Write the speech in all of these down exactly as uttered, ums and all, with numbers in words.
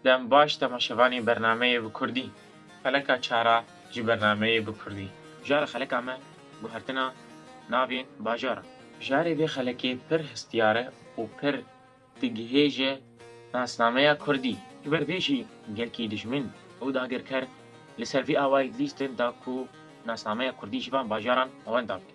Dem baş temaşevanê bernameyê bi kurdî. Xeleka çara ji bernameyê bi kurdî. Jara xeleka me guhertina navên bajaran. Jarê vê xelekê pir hestiyar e û pir digihêje nasnameya kurdî. Ji ber vê jî gelkî dijmin û dagirker li ser vî awayî dilîstin da ku nasnameya kurdî ji van bajaran wenda bike.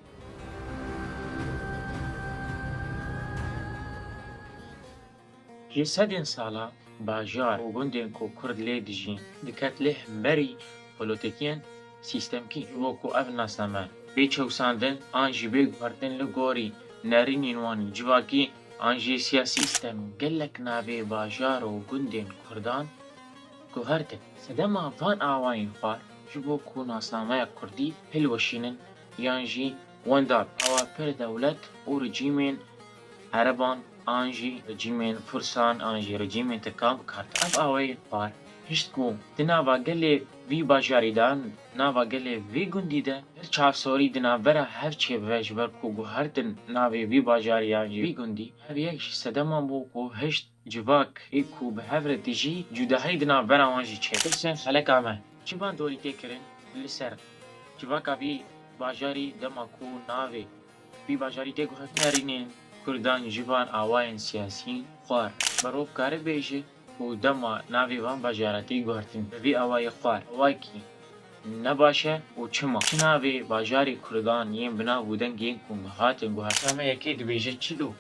Ji sedên sala bajar û gundên ku kurd lê dijîn diket lê hemberî polotîkiyên sîstemkî. Ji bo ku ev nasname bê çewsandin an jî bê guhertin li gorî nerînên wan ên civakî an jî siyasî, sîstem gelek navê bajar û gundên kurdan guhertin. Sedema van awayên xwar ji bo ku nasnameya kurdî hilweşînin yan jî wenda awa pir dewlet û rejîmên ereban an jî rejîmên fursan an jî rejîmên tirkan bi kar tînin. Ev awayên xwar hişt ku di nava gelê vî bajarî de, nava gelê vî gundî de pir çavsorî di navbera hev çêbibe, ji ber ku guhertin navê vî bajarî yan jî vî gundî, ev yek ji sedeman bû ku hişt civak ê ku bi hev re dijî cudahî di navbera wan jî çêbe. Pirsên xeleka me, çi bandorî tê kirin li ser civaka vî bajarî dema ku navê vî bajarî tê guhertin? Nerînên kurdan ji van awayên siyasî xwar. Merov kare bêje ku dema navê van bajara tê guhertin bi vî awayê xwar, awakî ne baş e û çima? Çi navê bajarê kurdan yên bi nav û deng yên ku hatin guhertin? Name yekê dibêje çilo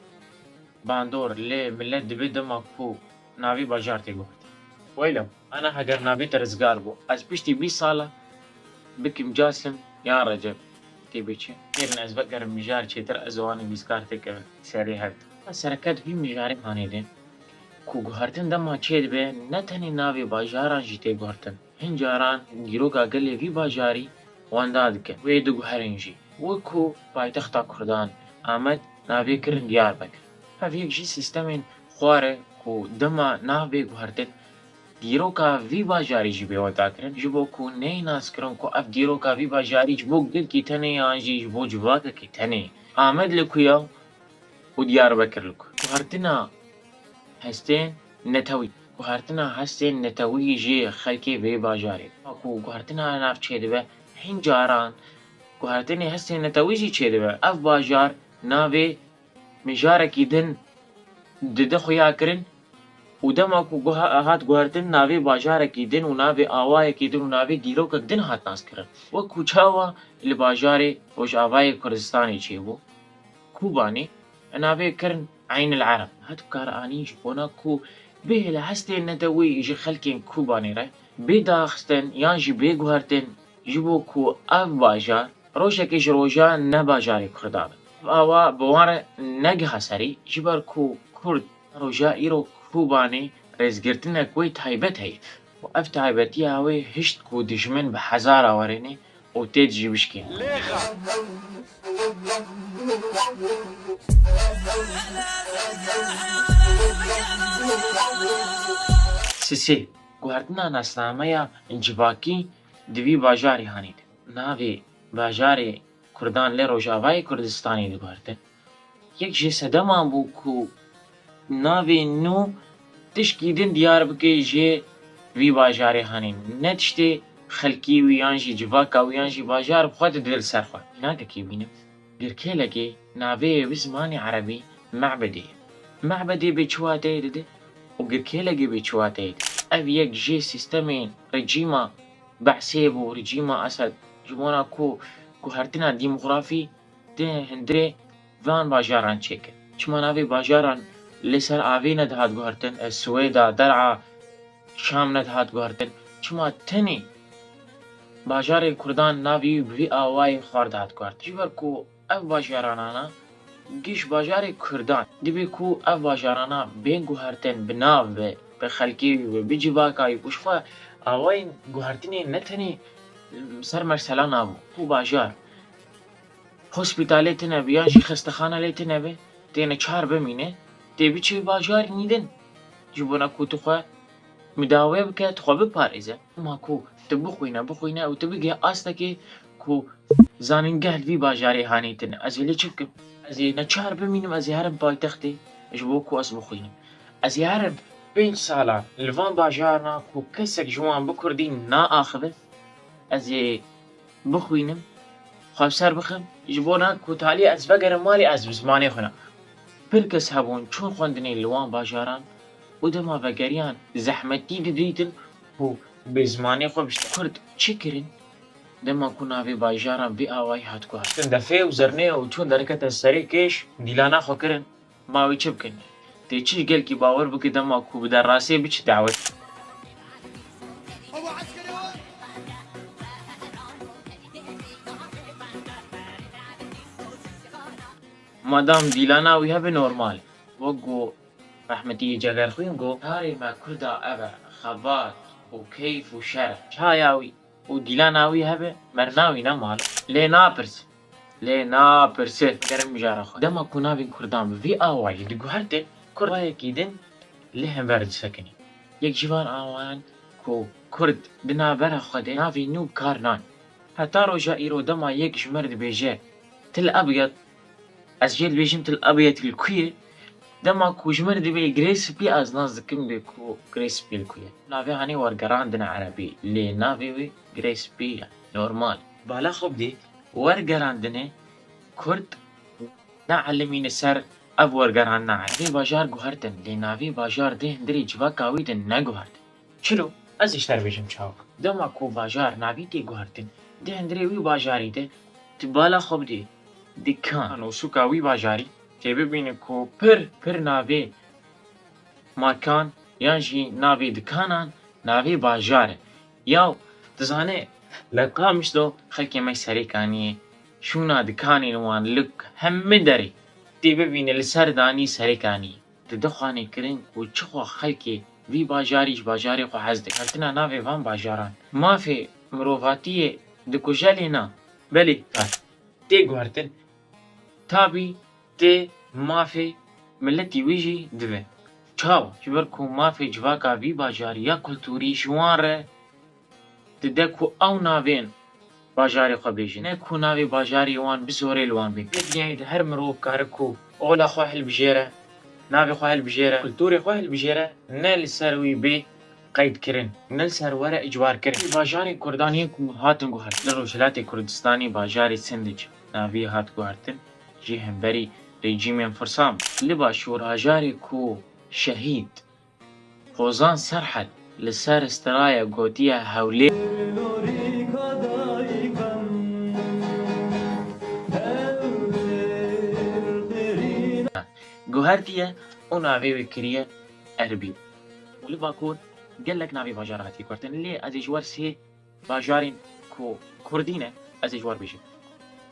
bandor lê milet dibe dema ku navê bajar tê guhertin. Weylo, ana heger navê te Rizgar bû, ez piştî bîst sala bikim Casim yan Recep. Tê bê çi? Kêrin ez vegerim mijar çêtir, ez û wan ê bîskar têkevin serê hev de. Sereket vî mijarê hanê de ku guhertin dema çêdibe, ne tenê navê bajaran jî tê guhertin. Hin caran dîroka gelê vî bajarî wenda dike. Wê diguherin jî. Wek ku paytexta kurdan Amed navê kirin Diyarbekir. Ev yek ji sîstemên xwar e ku dema nav bê guhertin, dîroka vî bajarî jî bê wenda kirin, ji bo ku neyê naskirin ku ev dîroka vî bajarî ji bo gelkî tenê yan jî ji bo civakekî tenê. Amed li ku ya û Diyarbekir li ku? Guhertina hestên netewî. Guhertina hestên netewî ji xelkê vê bajarê. Ku guhertina nav çêdibe, hin caran guhertinê hestên netewî jî çêdibe. Ev bajar navê mijarekî din dide xuyakirin û dema ku guha-, hat guhertin, navê bajarekî din û navê awayekî din û navê dîrokek din hat naskirin. Wek ku çawa li bajarê Rojavayê Kurdistanê çêbû, Kobanê, navê kirin Eyn el Ereb. Hat karanîn ji bona ku bihêle hestên netewî ji xelkên Kobanê re bê daxistin yan jî bê guhertin, ji bo ku ev bajar rojekê ji rojan ne bajarê Kurdan be. Ev awa bi wan re negiha serî, ji ber ku Kurd roja îro Kobanê rêzgirtinek wê taybet heye. Û ev taybetiya wê hişt ku dijmin bi hezara werêne û tê dijî bişkîne. Sisê, guhertina nasnameya civakî di vî bajarî hanê de. Navê bajarê Kurdan lê Rojavayê Kurdistanê diguhertin. Yek ji sedeman bû ku navê nû tişkî din diyar bike jê vî bajarê hanê. Ne tiştê xelkî wî yan jî civaka wî yan jî bajar bi xwe dide li ser xwe. Nagekê bînim. Girkêlekê navê wî zimanê erebî Mebedê ye. Mebedê bê çi wateyê dide û girkêlekê bê çi wateyê dide? Ev yek ji sîstemên rejîma Be'sê bû, rejîma Esed, ji bona ku guhertina demografî di hundirê van bajaran çêkir. Çima navê bajaran li ser avê nedihat guhertin, e, Swêda, Der'a, Şam nedihat guhertin? Çima tenê bajarê Kurdan navê wî bi vî awayê xwar dihat guhertin? Ji ber ku ev bajaranana giş bajarê Kurdan. Dibê ku ev bajarana bên guhertin, bi nav be, bi xelkê wî be, bi civaka wî, ku ji xwe awayên guhertinê ne tenê ser mesela nabû. Ku bajar hospîtalê tune be yan jî xestexana lê tune be, têne çar bimîne, tê biçe bajarî nî din. Ji bona ku tu xwe midawe bike, tu xwe biparêze. Dema ku tu bixwîne, bixwîne û tu bigihî astekê ku zanîngeh li vî bajarê hanî tune. Ez ê lê çi bikim? Ez ê neçar bimînim, ez ê herim paytextê ji bo ku ez bixwînim. Ez ê herim Pênc salan li van bajarna ku kesek ji wan bi kurdî naaxive, ez ê bixwînim, xwe bi ser bixim, ji bona ku talî ez vegerim malê, ez bi zimanê xwe nakim. Pir kes hebûn çûn xwendinê li wan bajaran û dema vegeriyan zehmetî didîtin ku bi zimanê xwe biştin. Kurd çi kirin? Dema ku navê bajaran vî awayî hat guhartin, defê û zernê û çûn derkete serê kêş, dîlana xwe kirin. Ma wî çi bikin? Tê çi ji gelkî bawer bike dema ku bi derasê biçi dawet? Madam dîlana wî hebe normal. Wek ku Rehmetî Cegerxwîn got, karê me Kurda ev e, xebat û keyf û şer e. Çaya wî û dîlana wî hebe, merna wî ne mal. Lê napirse. Lê napirse. Gerim mijara xwe. Dema ku navên Kurdan bi vî awayî diguhertin, Kurd wayekî din li hember disekinî. Yek ji van awayan ku Kurd di navbera xwe de navê nû bi kar nan. Heta roja îro dema yek ji me re dibêje Til Ebyed, ez jê dibêjim Til Ebyed li ku ye? Dema ku ji me re dibê Girê Spî, ez nas dikim bê ku Girê Spî li ku ye. Navê hanê wergerandine erebî, lê navê wê Girê Spî ye. Normal. Bala xwe bidê, wergerandine Kurd neelimîne ser ev wergerandina erebî. Navê bajar guhertin, lê navê bajar di hundirê civaka wî de neguhertin. Çilo, ez ê ji te re bêjim çawa. Dema ku bajar navî tê guhertin, di hundirê wî bajarî de tu bala xwe bidê dikan û sûka wî bajarî, tê bibîne ku pir, pir navê markan yan jî navê dikanan navê bajar e. Yaw, tu zane, li Qamişlo xelkê me Serêkaniyê şûna dikanên wan li hemî derê tê bibîne li ser danî Serêkaniyê. Di dixwanê kirin ku çixwe xelkê vî bajarî ji bajarê xwe hez dikin. Guhertina navê van bajaran mafê mirovatiyê dikuje lê na. Belê, tê guhertin. Tabî tê mafê miletî wî jî dive. Çawa? Ji ber ku mafê civaka vî bajarî ya kulturî ji wan re dide ku ew navên bajarê xwe bêjin. Ne ku navê bajarê wan bi zorê li wan bên. Vê dinyayê de her mirov kare ku ola xwe hilbijêre, navê xwe hilbijêre, kulturê xwe hilbijêre, ne li ser wî bê qeydkirin, ne li ser were îcbarkirin. Bajarên Kurdan yên ku hatin guhertin. Li Rojhilatê Kurdistanê bajarê Sindic navî hat guhertin, jî hemberî rejîmên firsan. Li Başûr bajarê ku şehîd Hozan Serhed li ser stiraya gotiye Hewlêr. Guhertiye û navê wê kiriye Erbîl. Û li Bakur gelek navê bajara hatiye guhertin, lê ez ê ji wer sê bajarên ku kurdî ne, ez ê ji wer bêjim.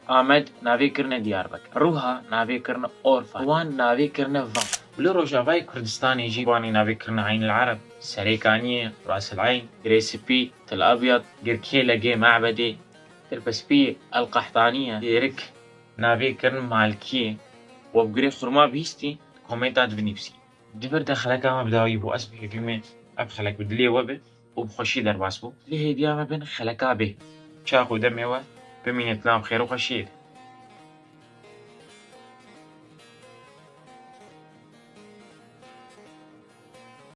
Amed navê kirine Diyarbekir. Rûha navê kirine Orfa. Wan navê kirine Van. Li Rojavayê Kurdistanê jî wanê navê kirine Eyn el Ereb, Serêkaniyê, Ras el Eyn, Girê Spî, Til Ebyad, Girkê Legê Mebedê, Tirpespî El Qehtaniye, Dêrik navê kirine Malkiyê. We bi gurê xurma bihîstî, komênta de binivîsî. Di vir de xeleka me bi dawî bû. Ez bi hêvî me ev xelek bi dilê we be û bi xweşî derbas bû. Lê hêviya me bin xeleka bê. Çax û demê we bimîne di nav xêr û xweşiyê de.